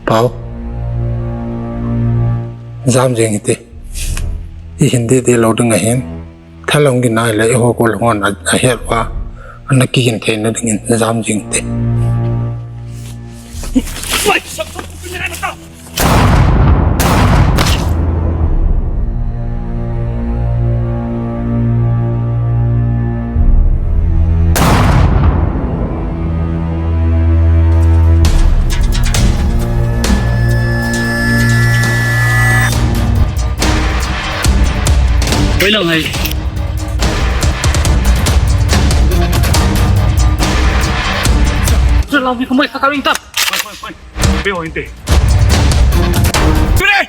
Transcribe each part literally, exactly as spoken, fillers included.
Pau. Jam jing hite. I hin dede lou ding ahin. Thalong ginai le i ho kol hon a, ahet uva. Ana kigin theina dingin jam jing hite. Koi lang hai. Sir, lang bi kumai ka kawing ta. Koi, koi, koi. Be ho inte. Sure!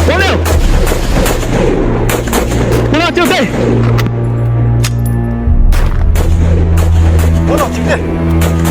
Boleh. Boleh, cukup deh. Boleh, cukup deh.